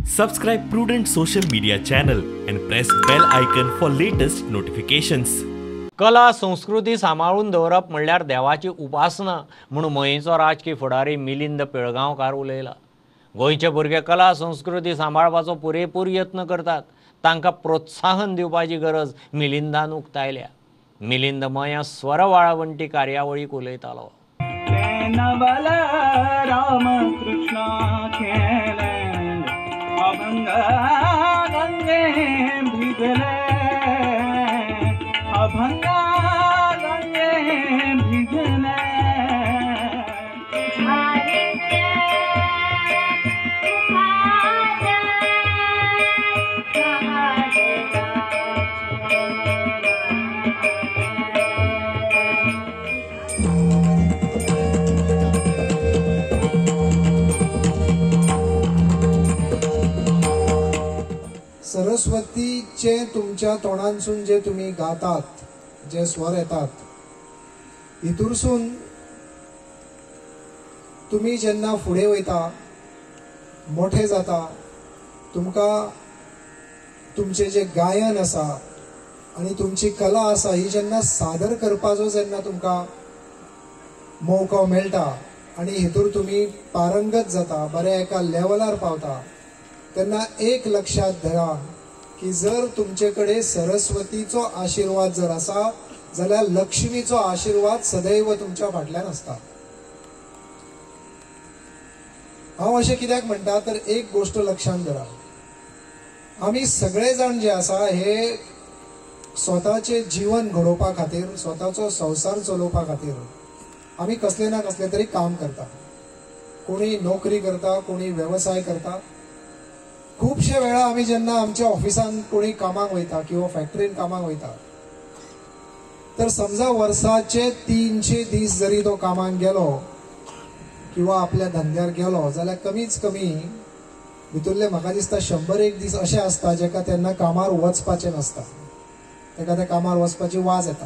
Subscribe Prudent social media channel and press bell icon for latest notifications. कला संस्कृती सांबाळून दवरप म्हणल्यार देवाची उपासना म्हूण मयेंचो राजकी फुडारी मिलिंद पिळगांवकार उलयला. गोंयचे भुरगे कला संस्कृती सांबाळपाचो पुरेपूर यत्न करतात, तांकां प्रोत्साहन दिवपाची गरज मिलिंदान उक्तायल्या. मिलिंद मयां स्वरवाळवंटी कार्यावळीक उलयतालो. सरस्वतीचे तुमच्या तोंडांसून जे तुम्ही गातात, जे स्वर येतात, हितूरसून तुम्ही जेन्ना फुडें वयता, मोठे जाता, तुमकां तुमचें जे गायन आसा आनी तुमची कला आसा ही जेन्ना सादर करपाचो जेन्ना तुमकां मौको मेळटा आनी हितूर तुमी पारंगत जाता, बऱ्या एका लेवलार पावता, तेन्ना एक लक्षात धरा की जर तुमचे कडेन सरस्वतीचो आशिर्वाद जर आसा जाल्यार लक्ष्मीचो आशिर्वाद सदैव तुमच्या फाटल्यान आसता. हांव अशें कित्याक म्हणटा तर एक गोष्ट लक्षांत धरा, आमी सगळे जाण जे आसा हे स्वताचे जीवन घडोवपा खातीर, स्वताचो संवसार चलोवपा खातीर आमी कसले ना कसले तरी काम करता. कोणी नोकरी करता, कोणी वेवसाय करता. खुबशे वेळा आमी जेन्ना आमच्या ऑफिसान कोणी कामाक वयता किंवा फॅक्टरीन कामाक वयता तर समजा वर्साचे 300 दीस जरी तो कामाक गेलो किंवा आपल्या धंद्यार गेलो जाल्यार कमीच कमी भितरले म्हाका दिसता 101 दीस अशे आसता जेका तेन्ना कामार वचपाचें नासता, तेका त्या कामार वचपाची वाज येता.